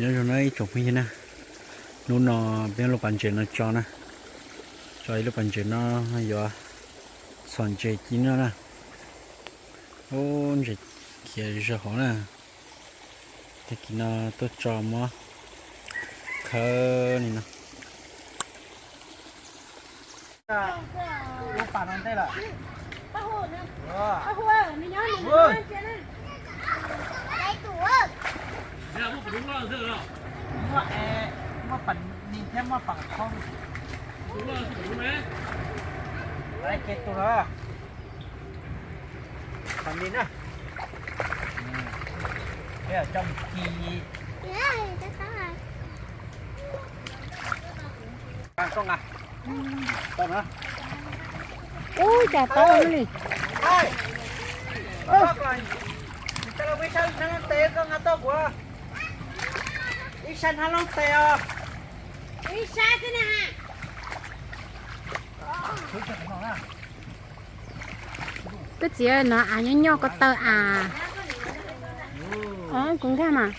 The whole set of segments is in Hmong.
Nyob zoo na ib tsoom phooj ywg na, hnub no peb lub pas ntses no tso na, tso ib lub pas ntses no yuav txhom ntses ci noj na. Ub, ntses khiav zog hauv na. Tag kis no tuaj tso muab khawb li no. Lub pas no ntej lawm. Muaj, muaj pas ni thiab muaj pas khoob. Ces tus lawm. Pas ni na. Coj mus ci. Ub, cas taub li. Ib sab hnab loob tes os. Koj txiv, no av nyob nyob ko taw av. Kuv nkag mas.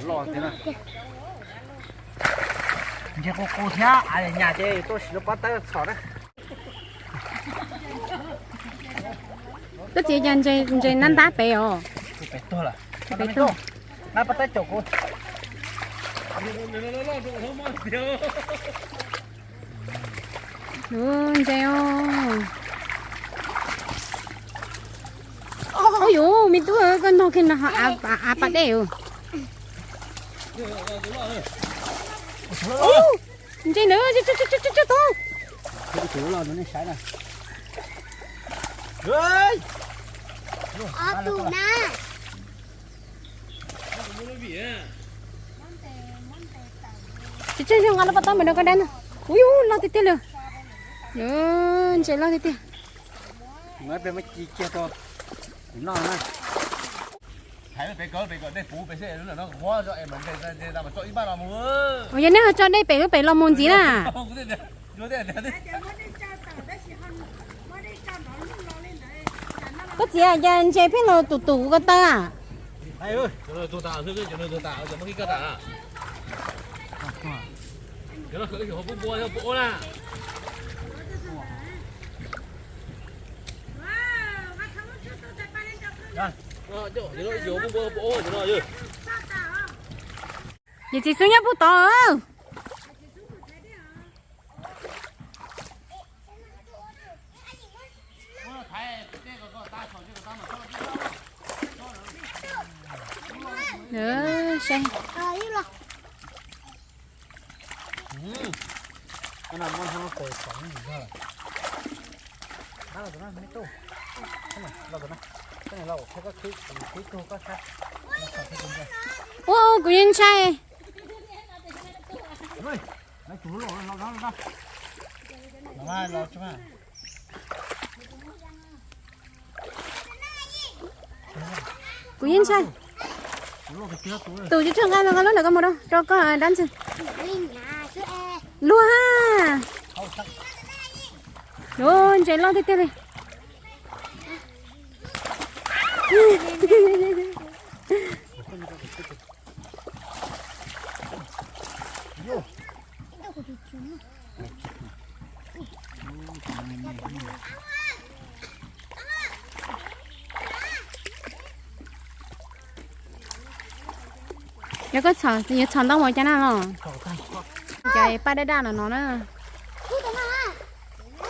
Loj thiab na. Ntses qus qus thiab, nyas ces tuaj sim lub pob tawb txhom na. Koj txiv, cas ntses ntab ntab pem os. Pem tuag lawm. Pem tuag. Nab pob tawb caum kuv. Ntses os. Ub yuv, me tub, koj nog kiag no ho av pas dej os. Ntses ntawd tso tau. Tsis tseg zoo nqa lub pob tawb mus rau koj dab na. Ub yuv, loj tiag tiag li. Ntses loj tiag tiag. Ua yog nej ho tso dej pem wb pem los mus ntxiv na. Koj txiv, cas ntses pheej los tus tus kuv ko taw a. Yawm txiv xwb nyob puag tod. Ua, kuv yeej ntshai. Kuv yeej ntshai. Tus tsis tshua nqa los nqa lub ntawm koj mus rau, rau koj dab ntxwg. Luag ha. Ub, ntses loj tiag tiag li. Yog koj txhom, yuav txhom ntau ua cas na los? Cov paj daj daj no no na.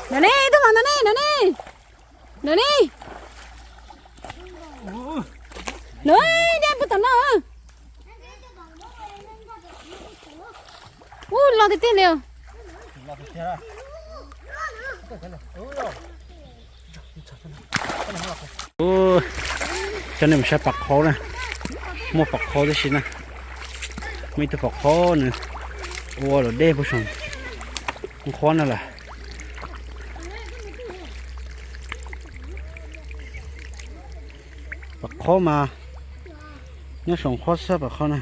Ntawm ne, ib tug mas ntawm ne, ntawm ne. Ntawm ne. Ntawm ne, puag tom no. Ub, loj tiag tiag li. Ub, coj nej mus saib pom qhov na. Muaj pom qhov tib si na. Muaj ib tug pom qhov nws ua luam dej puag saum nqhuab no lawm. Pam qhob mas nyob saum qhob xwb pam qhob na.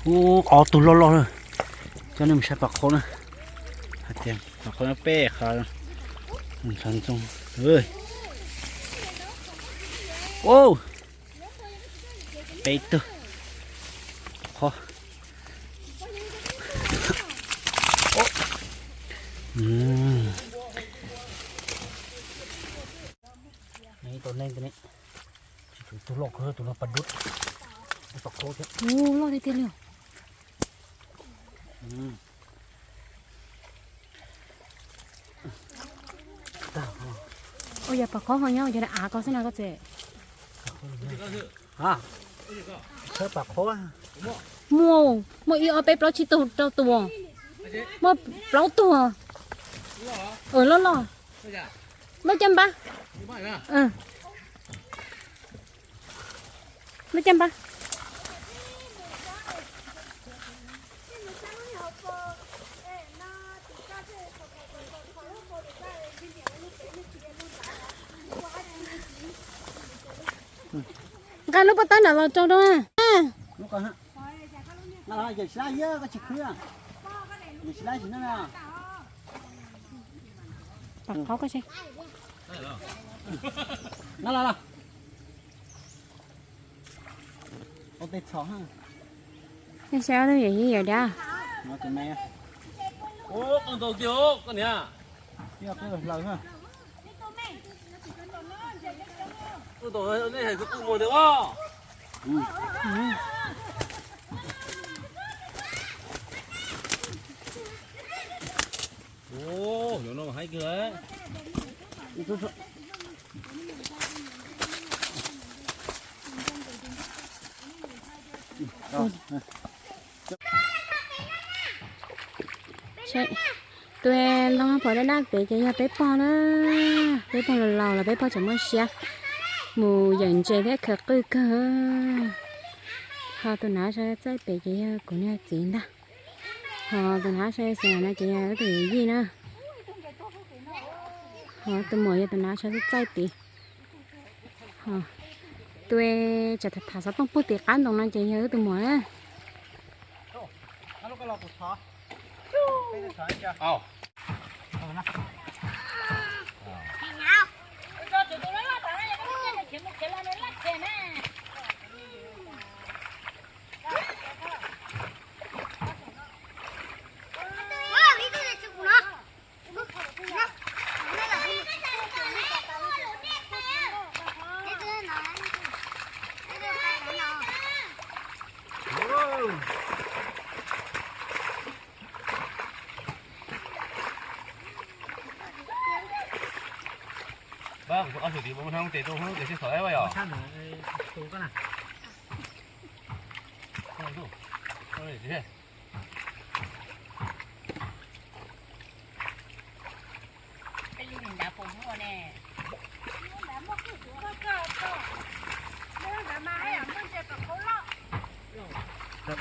Ub, ob tug loj loj lawm. Coj nej mus saib pam qhob na. Hais tias pam qhob nyob peb qhov ntxhov ntxoo. Peb tug qhob. Tsis tsum tus loj kawg, tus no pas dub. Pam qhob thiab. Ub, loj tiag tiag li. Ua yog pam qhob ho nyob yog av ko xwb no koj txiv. Pam qhob. Muaj, muaj ib ob peb plaub tsib tug rau tus. Muaj plaub tug. Loj loj. Loj caj npab. Loj caj npab. Nqa lub pov tawb nram los rau rau. Pam qhob ko seb. Nej saib ob tug yawm yij yawm dab. Tus ntoo phom daj daj pem ces yog peb pog na. Peb pog laus laus los peb pog tseem muaj siab mus yawm ntses thiab khaws qwj kawg. Ho tus nav sawv txaij pem ces yog kuv niag txiv ntag. Ho tus nav sawv xees no ces yog wb tus yawm yij na. Ho tus muam yog tus nav sawv txaij tid. Ho tus tsam tham xov tooj puag tim qab ntoo no ces yog wb tus muam na.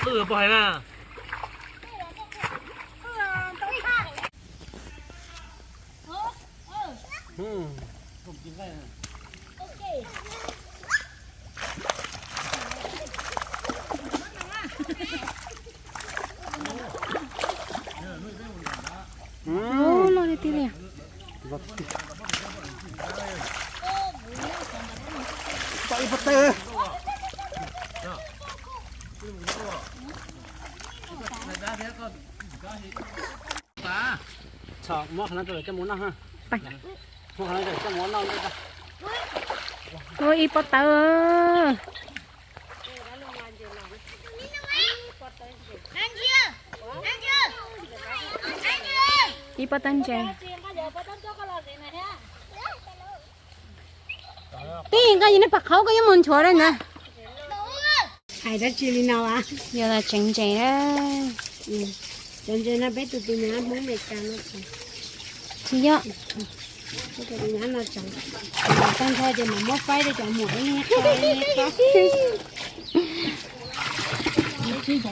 Qwj pog hais na. Loj li tiag li. Ua ib pob tawb. Ib pob tawb ntses. Tij, koj yuav neb pam qhaub koj yuav mus nchuav rau ntawd. Hais dab tsi li no a? Yog los tseev ntses na. Cov ntses no peb tus tus nyab Hmoob Amelikas no tseev. Tsis yog. Peb tus tus nyab no tseev. Tag nrho ces mam muab faib rau cov muam ib qho ib qho xwb.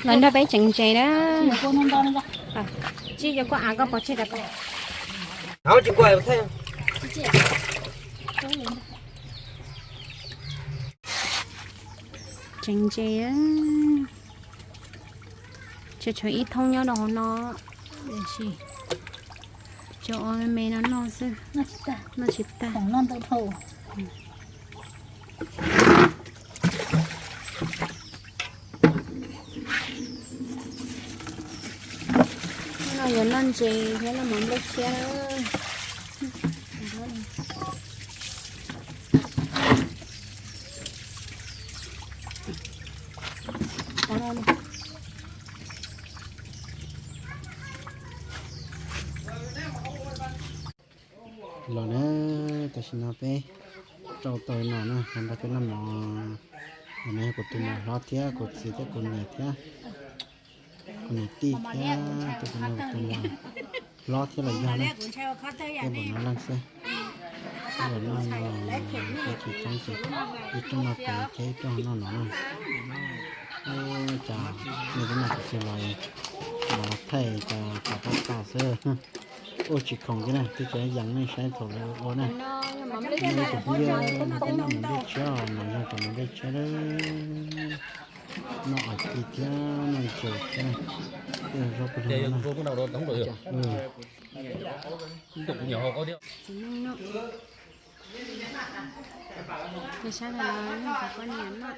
Los nrog peb tseev ntses na. Tsij cov kuj av koj pov tseg rau peb. Ua tsis nkuaj thiab. Tseem ntses, tseem tshuav ib thoob nyob rau hauv no, tiam sis tsuas ua me me no noj xwb, noj tsis tag. Hnub no yuav noj ntses thiab noj mov nplej tshiab. Los na, tam sim no peb rau tau no na, los nrog peb noj mov. Ntawm no yog kuv tus muam hlob thiab kuv txiv thiab kuv niam thiab kuv niam tij thiab tus kuv niam tus muam hlob thiab los yog na. Peb npaum no leej xwb. Peb npaum no no, peb tsis coob ces ib rooj noj pem thiab ib rooj noj no na. Ua cas nej twb noj tsis txog los, los thaij cas pom pab tag xwb. Ua tsis khoom thiab na, twb tseem yees nej saib thaum lawv ua na. Nej tus phooj ywg no twb noj mov nplej tshiab os, mas yog cov mov nplej tshiab lawm. Noj os ci thiab noj ntses thiab na. Tej zaub pw hlo na. Txiv neej noj, ces sab no los yog cov poj niam noj.